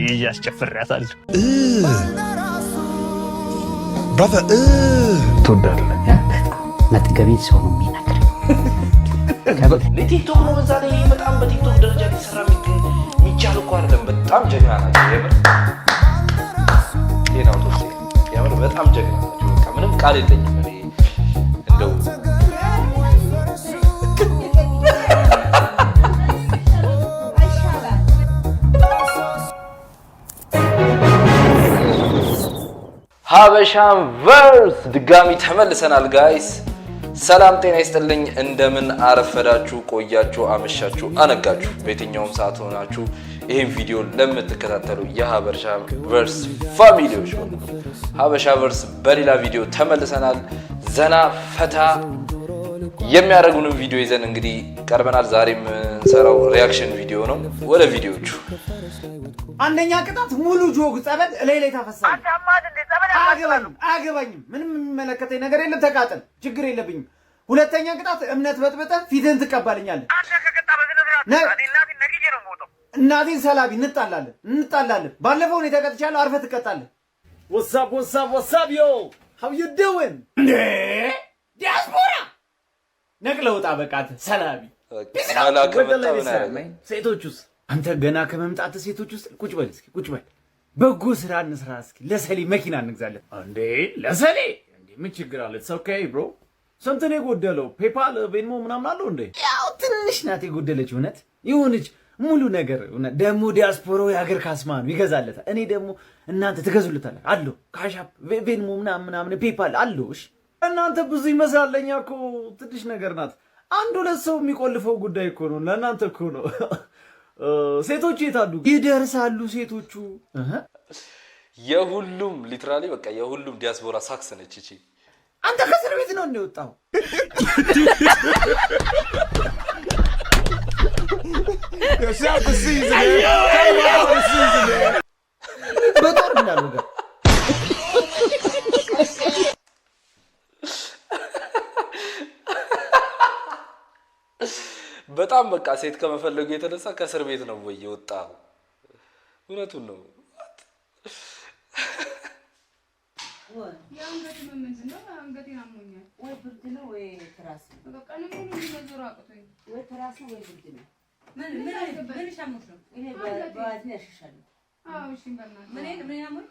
ይዤ አስጨፍሬያታለሁ። Brother. ትወዳለህ? መጥገቤን ሰው ነው የሚነግረኝ። ቲክቶክ ነው። በዛ ላይ በጣም በቲክቶክ ደረጃ ሊሰራ የሚቻል እኮ አይደለም። በጣም ጀግና ናቸው። የምር ጤናው ቶሴ የምር በጣም ጀግና ናቸው። በቃ ምንም ቃል የለኝም እኔ እንደው። ሀበሻን ቨርስ ድጋሚ ተመልሰናል guys። ሰላም ጤና ይስጥልኝ። እንደምን አረፈዳችሁ፣ ቆያችሁ፣ አመሻችሁ፣ አነጋችሁ። በየትኛውም ሰዓት ሆናችሁ ይህን ቪዲዮ ለምትከታተሉ የሀበሻ ቨርስ family ዎች በሙሉ ሀበሻ ቨርስ በሌላ ቪዲዮ ተመልሰናል። ዘና ፈታ የሚያደርጉንም ቪዲዮ ይዘን እንግዲህ ቀርበናል። ዛሬ የምንሰራው reaction ቪዲዮ ነው። ወደ ቪዲዮቹ። አንደኛ ቅጣት ሙሉ ጆግ ጸበል እላይ ላይ ታፈሳለህ። አያገባኝም፣ አያገባኝም። ምንም የሚመለከተኝ ነገር የለም። ተቃጠል፣ ችግር የለብኝም። ሁለተኛ ቅጣት እምነት በጥብጠህ ፊትህን ትቀባልኛለህ። እናቴን ሰላቢ እንጣላለን፣ እንጣላለን። ባለፈው እኔ ተቀጥቻለሁ፣ አርፈህ ትቀጣለህ። What's up, what's up, what's up, yo? How you doing? እንዴ ዲያስፖራ ነቅለህ ውጣ። በቃ አንተ ሰላቢ። መላ ከመጣ ምን ያደርጋል? ሴቶች ውስጥ አንተ ገና ከመምጣት ሴቶች ውስጥ ቁጭ በል እስኪ፣ ቁጭ በል። በጎ ስራ እንስራ እስኪ። ለሰሌ መኪና እንግዛለን። እንዴ ለሰሌ እንዴ ምን ችግር አለ? It's okay bro። ስንት ነው የጎደለው? PayPal፣ Venmo ምናምን አለው እንዴ? ያው ትንሽ ናት የጎደለች። እውነት ይሁንች ሙሉ ነገር እውነት። ደግሞ ዲያስፖራው የሀገር ካስማ ነው ይገዛለታል። እኔ ደግሞ እናንተ ትገዙለታለ አለው። Cash App፣ Venmo ምናምን ምናምን PayPal አለው። እሺ እናንተ ብዙ ይመስላል፣ ለእኛ እኮ ትንሽ ነገር ናት። አንድ ሁለት ሰው የሚቆልፈው ጉዳይ እኮ ነው። ለእናንተ እኮ ነው። ሴቶቹ የት አሉ? ይደርሳሉ ሴቶቹ። የሁሉም literally በቃ የሁሉም ዲያስፖራ ሳክስ ነች እቺ። አንተ ከእስር ቤት ነው እንደወጣው። Yo, shout out to Caesar, man. Shout out to Caesar, man. በጦር እንዳልወጋ። በጣም በቃ ሴት ከመፈለጉ የተነሳ ከእስር ቤት ነው ወይ የወጣው? እውነቱን ነው። የአንገት ህመም ምንድን ነው? አንገቴን አሞኛል። ወይ ብርድ ነው ወይ ትራስ ነው። በቃ ቀኑን ሙሉ እንዲህ መዞር አቅቶኝ። ወይ ትራስ ነው ወይ ብርድ ነው። ምን ምን ምን ሻሞት ነው? እኔ በዋዝን ያሸሻለሁ። አዎ እሺ፣ በእናትህ። ምን ምን ያሞኝ?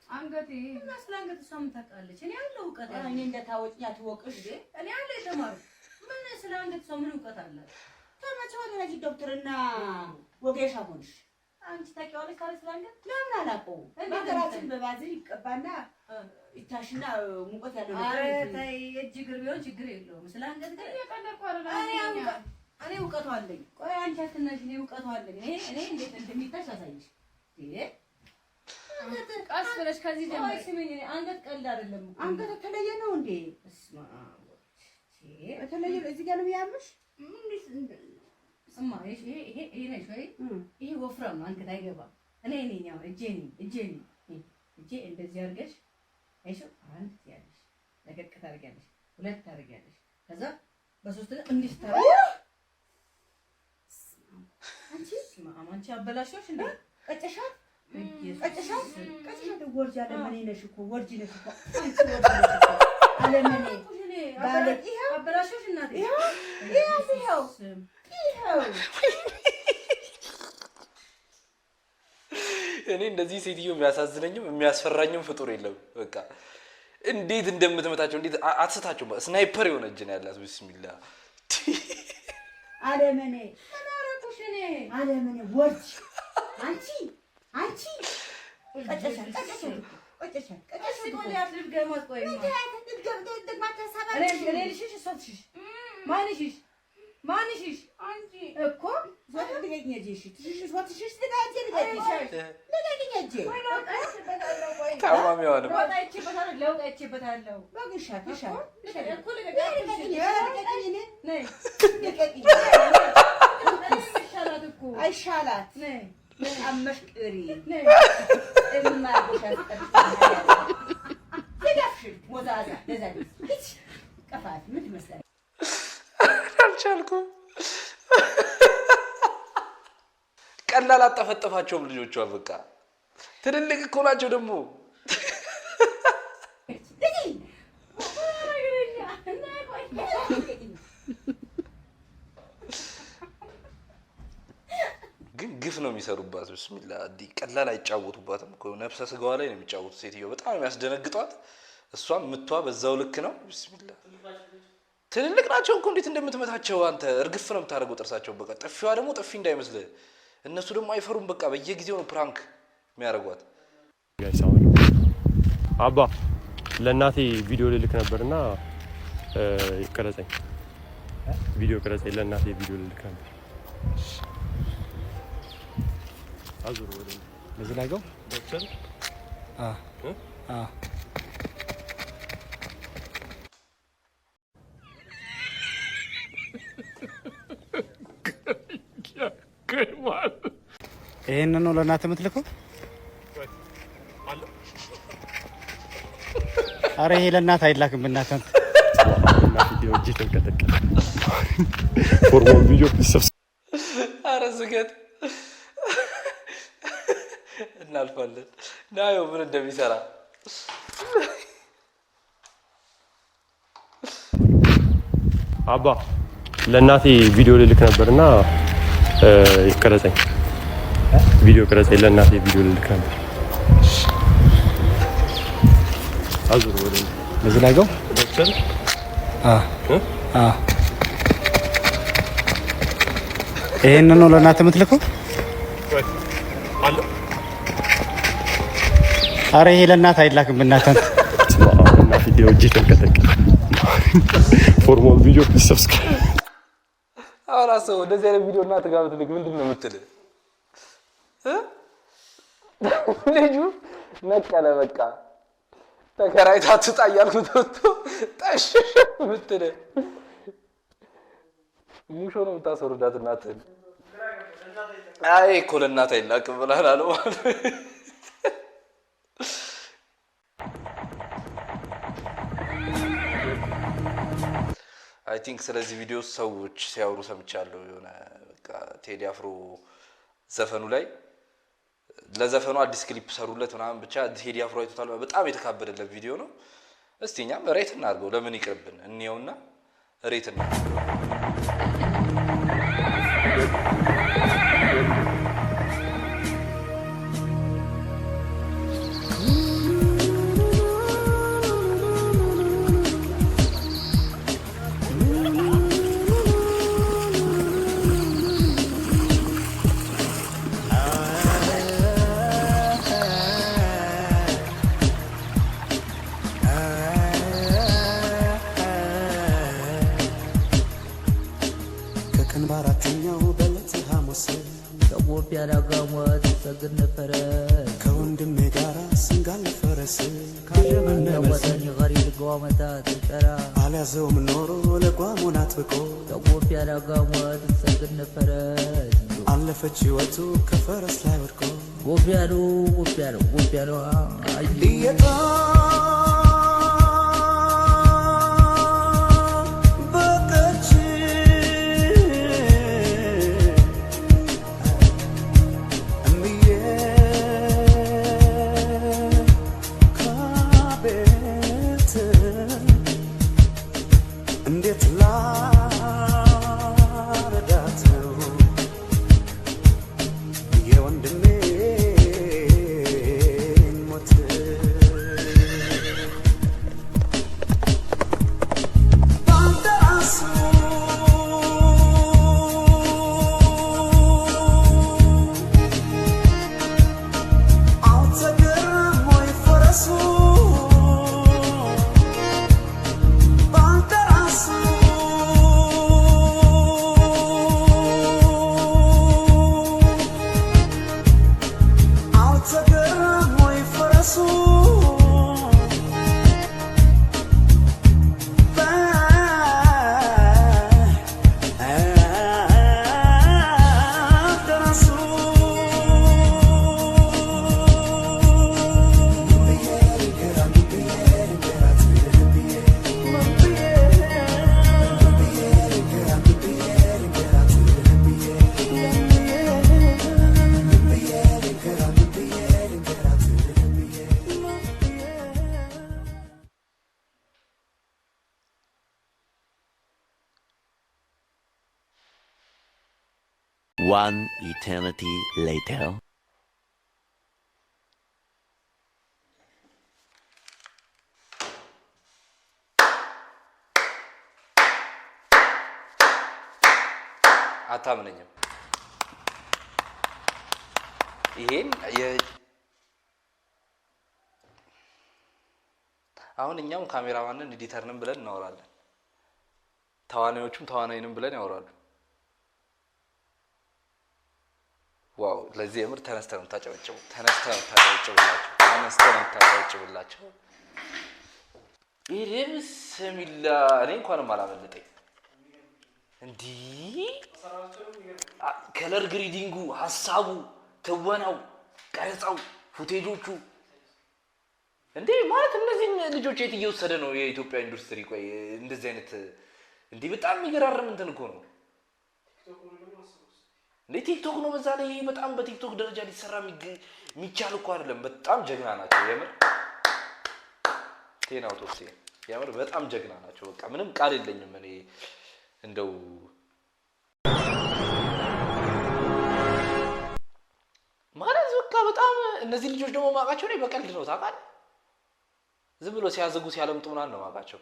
አንገቴ። እና ስለ አንገት እሷ ምን ታውቃለች? እኔ ያለው እውቀት እኔ እንደታወጭኝ አትወቅሽ። እኔ ያለው የተማሩ ምን ስለ አንገት እሷ ምን እውቀት አላት? ተመቼ ወደ እነዚህ ዶክተርና ወጌሻ ሆንሽ። አንቺ ታውቂዋለሽ ታዲያ ስለ አንገት? ለምን አላውቀውም? በሀገራችን በባዝን ይቀባና ይታሽና ሙቀት ያለው ኧረ ነገር ተይ፣ እጅ እግር ቢሆን ችግር የለውም። ስለ አንገት ግን እየቀለድኩ አይደለም። እኔ እውቀቱ አለኝ። ቆይ አንቺ አትናሽ፣ እኔ እውቀቱ አለኝ። እኔ እንዴት እንደሚታሽ አሳይሽ። ይሄ አንገት ቀስ ብለሽ ከዚህ ቆይ ጀምሪ። ስሚኝ፣ እኔ አንገት ቀልድ አይደለም እኮ። አንገት የተለየ ነው እንዴ? በስመ አብ ወልድ። የተለየ ነው። እዚህ ጋር ነው የሚያምሽ? እማ ይሄ ይሄ ይሄ ነሽ ወይ? ይሄ ወፍራም ነው፣ አንገት አይገባም። እኔ ነኝ አሁን እጄ ነኝ እጄ ነኝ እጄ እንደዚህ አድርገሽ አይሽው አንድ ትያለሽ፣ ለቀቅ ታደርጊያለሽ፣ ሁለት ታደርጊያለሽ። ከዛ በሶስተኛ እንዲህ ስታደርጊ አንቺ ስማ አንቺ አበላሽሽ እንዴ? ቀጨሻት በኢየሱስ ቀጨሻት ቀጨሻት። ወርጅ አለመኔ ነሽ እኮ፣ ወርጅ ነሽ እኮ አንቺ፣ ወርጅ ነሽ እኮ አለመኔ ባለ ይኸው አበላሽሽ እናቴ። ይኸው ይኸው ይኸው። እኔ እንደዚህ ሴትዮ የሚያሳዝነኝም የሚያስፈራኝም ፍጡር የለም። በቃ እንዴት እንደምትመታቸው እንዴት አትስታቸው። Sniper የሆነ እጅ ነው ያላት። ቢስሚላ። አለመኔ ምን አደረኩሽ እኔ? አለመኔ ወርጅ አንቺ አንቺ ቀጨሻት ቀጨሻት ቀጨሻት ቀጨሻት። እስኪ ቆይ ልድገማት። ቆይማ እኔ ልሽሽ እሷ ትሽሽ። ማን ይሽሽ? ማን ይሽሽ? አንቺ። እኮ ታማሚዋንም ለውጥ አይቼበታለሁ። ለውጥ አይቼበታለሁ እኮ ነይ ይሻላት እኮ። አይሻላት ነይ አመሽቅሪ ነይ ሞዛዛ ለዛ ቀፋት ምን ትመስላለች? አልቻልኩም። ቀላል አጠፈጠፋቸውም ልጆቿ በቃ። ትልልቅ እኮ ናቸው ደግሞ። ግን ግፍ ነው የሚሰሩባት። ብስሚላ እንዲህ ቀላል አይጫወቱባትም እኮ፣ ነፍሰ ስጋዋ ላይ ነው የሚጫወቱት። ሴትዮ በጣም ነው የሚያስደነግጧት። እሷም ምቷ በዛው ልክ ነው። ብስሚላ ትልልቅ ናቸው እኮ፣ እንዴት እንደምትመታቸው አንተ። እርግፍ ነው የምታደርገው ጥርሳቸው። በቃ ጥፊዋ ደግሞ ጥፊ እንዳይመስልህ። እነሱ ደግሞ አይፈሩም። በቃ በየጊዜው ነው prank የሚያደርጓት። Guys፣ አሁን አባ ለእናቴ ቪዲዮ ልልክ ነበርና ቅረጸኝ፣ ቪዲዮ ቅረጸኝ። ለእናቴ ቪዲዮ ልልክ ነበር። አዙር ወደ እኔ። በዚህ ላይ ገው። ዶክተር። አ አ። ይሄንን ነው ለእናትህ የምትልከው? አረ ይሄ ለእናትህ አይላክም። በእናትህ አንተ። እናቴ እጄ ተንቀጠቀጠ። For more video, please subscribe. አረ ስገት እናልፋለን። ናየው ምን እንደሚሰራ። አባ ለእናቴ ቪዲዮ ልልክ ነበርና ቅረጸኝ፣ ቪዲዮ ቅረጸኝ። ለእናቴ ቪዲዮ ልልክ ነበር። አዙር ወደ እኔ። በዚህ ላይ ገው። ዶክተር። አ አ። ይሄንን ነው ለእናትህ የምትልከው? አረ ይሄ ለእናትህ አይላክም። በእናትህ አንተ። እናቴ እጄ ተንቀጠቀጠ። For more video, please subscribe. አሁን አስበው፣ እንደዚህ አይነት ቪዲዮ እናትህ ጋር ብትልክ ምንድን ነው የምትል? እ? ልጁ ነቀለ፣ በቃ ተከራይታ ትውጣ እያልኩት ወጥቶ ጠሽ የምትል ሙሾ ነው የምታስወርዳት እናትህን። አይ እኮ ለእናት አይላክም ብለሃል አለ ማለት ነው። I think ስለዚህ ቪዲዮ ሰዎች ሲያወሩ ሰምቻለሁ። የሆነ በቃ ቴዲ አፍሮ ዘፈኑ ላይ ለዘፈኑ አዲስ ክሊፕ ሰሩለት ምናምን፣ ብቻ ቴዲ አፍሮ አይቶታል። በጣም የተካበደለት ቪዲዮ ነው። እስቲ እኛም rate እናድርገው። ለምን ይቅርብን? እንየውና rate እናድርገው። ከቀን በአራተኛው በዕለተ ሐሙስ ከጎብ ያላጋሟት ሰግድ ነበረ። ከወንድሜ ጋር ስንጋልብ ፈረስ ካለብን ወጠኝ ገሪብ ጓመታት ጠራ አልያዘውም ኖሮ ለጓሙን አጥብቆ ከጎብ ያላጋሟት ሰግድ ነበረ። አለፈች ሕይወቱ ከፈረስ ላይ ወድቆ። ጎብ ያሉ ጎብ ያሉ ጎብ ያሉ አይ። እየጠበቀች እምዬ ከቤት እንዴት ላረዳት ነው የወንድሜን ሞት? One eternity later. አታምነኝም። ይሄን አሁን እኛም ካሜራማንን editor ንም ብለን እናወራለን፣ ተዋናዮቹም ተዋናይንም ብለን ያወራሉ። Wow! ለዚህ የምር ተነስተህ ነው የምታጨበጭቡ፣ ተነስተህ ነው የምታጨበጭቡላቸው፣ ተነስተህ ነው የምታጨበጭቡላቸው። ይሄ ብስሚላ እኔ እንኳንም አላመለጠኝ። እንዲህ color grading ኡ፣ ሀሳቡ፣ ትወናው፣ ቀረጻው፣ footage ኦቹ እንዴ ማለት እነዚህን ልጆች የት እየወሰደ ነው የኢትዮጵያ ኢንዱስትሪ? ቆይ እንደዚህ አይነት እንዲህ በጣም የሚገራርም እንትን እኮ ነው እንዴ! ቲክቶክ ነው በዛ ላይ። ይሄ በጣም በቲክቶክ ደረጃ ሊሰራ የሚቻል እኮ አይደለም። በጣም ጀግና ናቸው የምር፣ 10 out of 10። የምር በጣም ጀግና ናቸው። በቃ ምንም ቃል የለኝም እኔ እንደው። ማለት በቃ በጣም እነዚህ ልጆች ደግሞ ማውቃቸው እኔ በቀልድ ነው ታውቃለህ። ዝም ብሎ ሲያዘጉ ሲያለምጡ ምናምን ነው ማውቃቸው።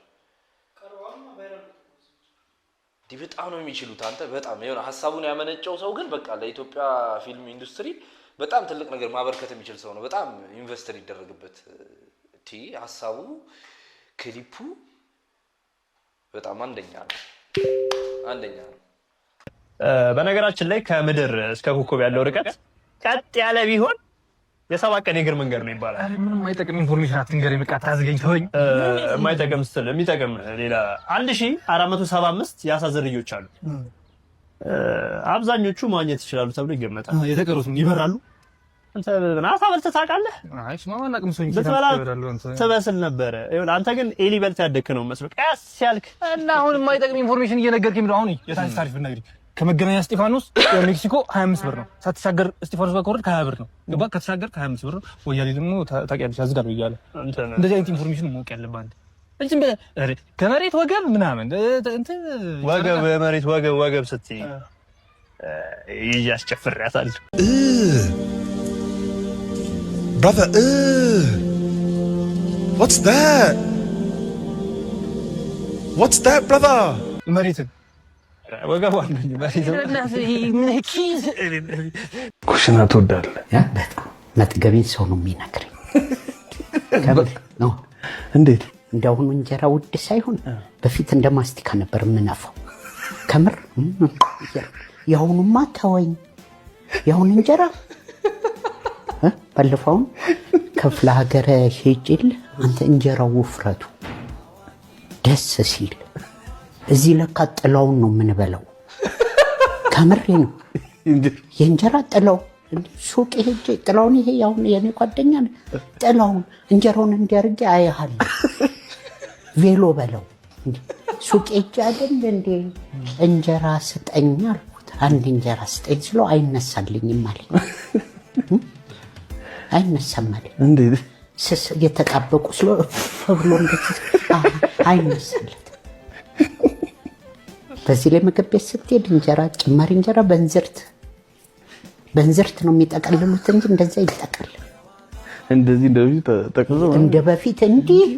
እንዲህ በጣም ነው የሚችሉት። አንተ በጣም የሆነ ሀሳቡን ያመነጨው ሰው ግን በቃ ለኢትዮጵያ ፊልም ኢንዱስትሪ በጣም ትልቅ ነገር ማበርከት የሚችል ሰው ነው። በጣም invest ሊደረግበት ቲ ሀሳቡ፣ ክሊፑ በጣም አንደኛ ነው፣ አንደኛ ነው። በነገራችን ላይ ከምድር እስከ ኮከብ ያለው ርቀት ቀጥ ያለ ቢሆን የ7 ቀን የእግር መንገድ ነው ይባላል። ምንም የማይጠቅም information አትንገረኝ። በቃ ታዝገኝ፣ ተወኝ። የማይጠቅም ስትል የሚጠቅም ሌላ 1475 የአሳ ዝርዮች አሉ። አብዛኞቹ መዋኘት ይችላሉ ተብሎ ይገመታል። የተቀሩት ይበራሉ። አንተ አሳ በልተህ ታውቃለህ? አይ እሱማ አናውቅም። ሰው ብትበላ ትበስል ነበረ። ይኸውልህ አንተ ግን ኤሊ በልተህ ያደግክ ነው መስሎ ቀስ ያልክ። እና አሁን የማይጠቅም information እየነገርከኝ ነው። አሁን የታክሲ ታሪፍ ብትነግሪኝ ከመገናኛ እስጢፋኖስ ሜክሲኮ 25 ብር ነው። ሳትሻገር እስጢፋኖስ ጋር ከወረድክ 20 ብር ነው። ገባ? ከተሻገርክ 25 ብር ነው። ወያኔ ደግሞ ታውቂያለሽ ያዝጋል እያለ እንደዚህ አይነት information ማወቅ ያለብህ አንተ እንጂ ከመሬት ወገብ ምናምን እንትን። ወገብ የመሬት ወገብ ወገብ ስትይ ይዤ አስጨፍሬያታለሁ። Brother, what's that? What's that, brother? መሬትን ወገብ አለኝ መሬት። ኩሽና ትወዳለህ? በጣም። መጥገቤን ሰው ነው የሚነግረኝ። ከምር ነው። እንዴት? እንዳሁኑ እንጀራ ውድ ሳይሆን በፊት እንደ ማስቲካ ነበር የምነፋው። ከምር የአሁኑማ ተወኝ። የአሁኑ እንጀራ ባለፈው ክፍለ ሀገር ሄጄ የለ አንተ እንጀራው ውፍረቱ ደስ ሲል፣ እዚህ ለካ ጥላውን ነው የምንበላው። ከምሬ ነው። የእንጀራ ጥላው ሱቅ ሄጄ ጥላውን ይሄ አሁን የኔ ጓደኛ ነው። ጥላውን እንጀራውን እንዲያርጌ አይሃለሁ ቬሎ በለው ሱቅ ሄጄ አይደል እንዴ እንጀራ ስጠኝ አልኩት። አንድ እንጀራ ስጠኝ ስለው አይነሳልኝም አለኝ። አይነሳም አለኝ። እንዴት? ስስ እየተጣበቁ ስለ ብሎ እንደዚህ አይነሳለት። በዚህ ላይ ምግብ ቤት ስትሄድ እንጀራ ጭማሪ እንጀራ በእንዝርት በእንዝርት ነው የሚጠቀልሉት እንጂ እንደዛ ይጠቀልል እንደዚህ እንደዚህ ተጠቅልሎ እንደ በፊት እንዲህ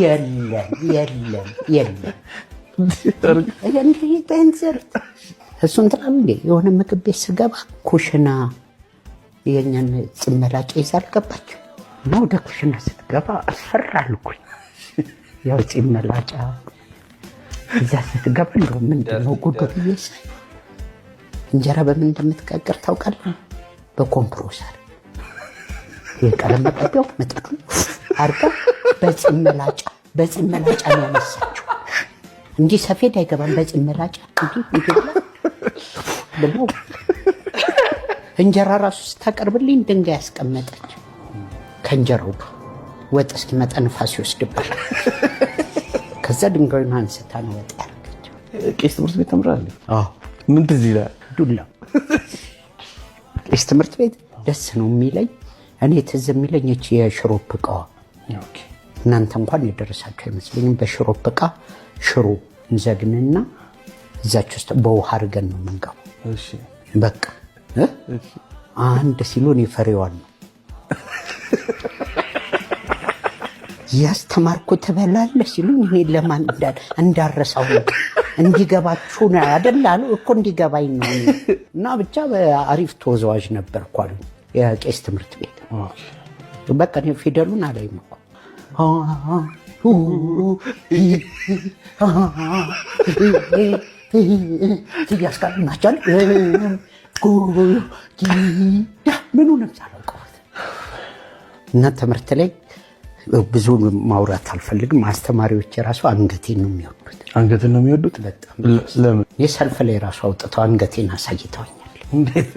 የለም የለም የለም። እንዲህ በእንዝርት እሱን ትላለህ እንዴ? የሆነ ምግብ ቤት ስገባ ኩሽና የእኛን ፂም መላጫ ይዛ አልገባችም እና ወደ ኩሽና ስትገባ አስፈራልኩኝ። ያው ፂም መላጫ እዛ ስትገባ እንደው ምንድን ነው ጉዱ ብዬ ሳይ እንጀራ በምን እንደምትጋግር ታውቃለህ? በ compressor የቀለም መቀቢያው ምጣዱን አርጋ በፂም መላጫ በፂም መላጫ ነው ያነሳችው። እንዲህ ሰፌድ አይገባም። በፂም መላጫ እንዲህ እንዲህ ብላ ብለው እንጀራ ራሱ ስታቀርብልኝ ድንጋይ ያስቀመጠች ከእንጀራው ጋር ወጥ እስኪመጣ ንፋስ ይወስድባል። ከዛ ድንጋዩን አንስታ ነው ወጥ ያደረገችው። ቄስ ትምህርት ቤት ተምራለህ? ምን ትዝ ይላል? ዱላ። ቄስ ትምህርት ቤት ደስ ነው የሚለኝ። እኔ ትዝ የሚለኝ ይህች የሽሮፕ እቃዋ፣ እናንተ እንኳን የደረሳችሁ አይመስለኝም። በሽሮፕ እቃ ሽሮ እንዘግንና እዛች ውስጥ በውሃ አድርገን ነው የምንገባው። በቃ እ? አንድ ሲሉ እኔ ፈሪዋን ነው ያስተማርኩ። ትበላለህ ሲሉኝ እኔ ለማን እንዳረሳው ነው፣ እንዲገባችሁ ነው አይደል አሉ እኮ፣ እንዲገባኝ ነው እኔ። እና ብቻ አሪፍ ተወዛዋዥ ነበርኩ አሉኝ የቄስ ትምህርት ቤት። በቃ እኔ ፊደሉን አላይም እኮ። ሀ፣ ሁ፣ ሂ፣ ሃ፣ ሄ፣ እያስቃልናቸዋል። ምኑንም ሳላውቀው እና ትምህርት ላይ ብዙ ማውራት አልፈልግም። አስተማሪዎች የራሱ አንገቴን ነው የሚወዱት። አንገትን ነው የሚወዱት? በጣም። ለምን? የሰልፍ ላይ ራሱ አውጥተው አንገቴን አሳይተውኛል። እንዴት?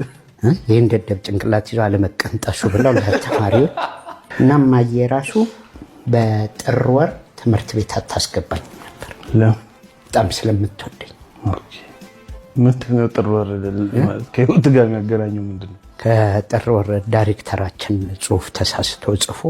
ይህን ደደብ ጭንቅላት ይዞ አለመቀንጠሱ ብለው ለተማሪዎች። እና እማዬ ራሱ በጥር ወር ትምህርት ቤት አታስገባኝ ነበር። ለምን? በጣም ስለምትወደኝ። ምንድን ነው ጥር ወር ከህይወት ጋር የሚያገናኘው ምንድን ነው? ከጥር ወር ዳይሬክተራችን ጽሁፍ ተሳስቶ ጽፎ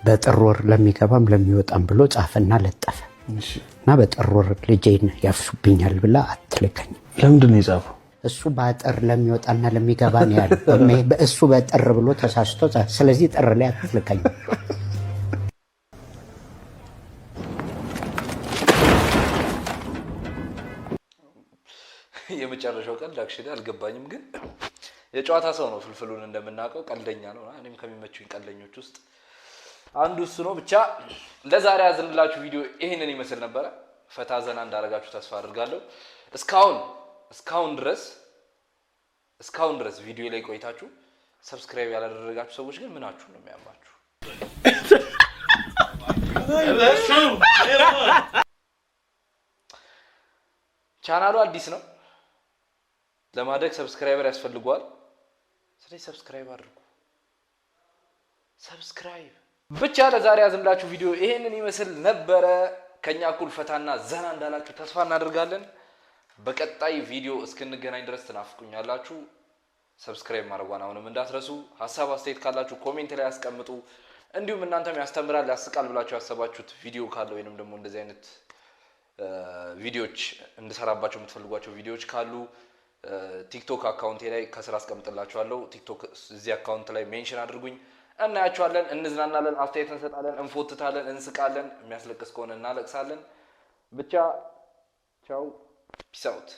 በጥር ወር ለሚገባም ለሚወጣም ብሎ ጻፈና ለጠፈ እና በጥር ወር ልጄን ያፍሱብኛል ብላ አትልከኝም። ለምንድን ነው የጻፈው? እሱ በአጥር ለሚወጣና ለሚገባ ነው ያለው። እሱ በጥር ብሎ ተሳስቶ ጻፈ። ስለዚህ ጥር ላይ አትልከኝም። የመጨረሻው ቀልድ actually አልገባኝም፣ ግን የጨዋታ ሰው ነው። ፍልፍሉን እንደምናውቀው ቀልደኛ ነው። እኔም ከሚመቹኝ ቀልደኞች ውስጥ አንዱ እሱ ነው። ብቻ ለዛሬ ያዝንላችሁ ቪዲዮ ይህንን ይመስል ነበረ። ፈታ ዘና እንዳደረጋችሁ ተስፋ አድርጋለሁ። እስካሁን ድረስ ቪዲዮ ላይ ቆይታችሁ subscribe ያላደረጋችሁ ሰዎች ግን ምናችሁ ነው የሚያማችሁ? ቻናሉ አዲስ ነው። ለማደግ subscriber ያስፈልገዋል። ስለዚህ subscribe አድርጉ። Subscribe። ብቻ ለዛሬ ያዝንላችሁ ቪዲዮ ይሄንን ይመስል ነበረ። ከኛ እኩል ፈታና ዘና እንዳላችሁ ተስፋ እናደርጋለን። በቀጣይ ቪዲዮ እስክንገናኝ ድረስ ትናፍቁኛላችሁ። Subscribe ማድረጓን አሁንም እንዳትረሱ። ሀሳብ አስተያየት ካላችሁ comment ላይ ያስቀምጡ። እንዲሁም እናንተም ያስተምራል፣ ያስቃል ብላችሁ ያሰባችሁት ቪዲዮ ካለ ወይንም ደግሞ እንደዚህ አይነት ቪዲዮዎች እንድሰራባቸው የምትፈልጓቸው ቪዲዮዎች ካሉ ቲክቶክ account ኤ ላይ ከስር አስቀምጥላችኋለሁ። ቲክቶክ እዚህ account ላይ mention አድርጉኝ። እናያቸዋለን፣ እንዝናናለን፣ አስተያየት እንሰጣለን፣ እንፎትታለን፣ እንስቃለን። የሚያስለቅስ ከሆነ እናለቅሳለን። ብቻ ቻው፣ peace out።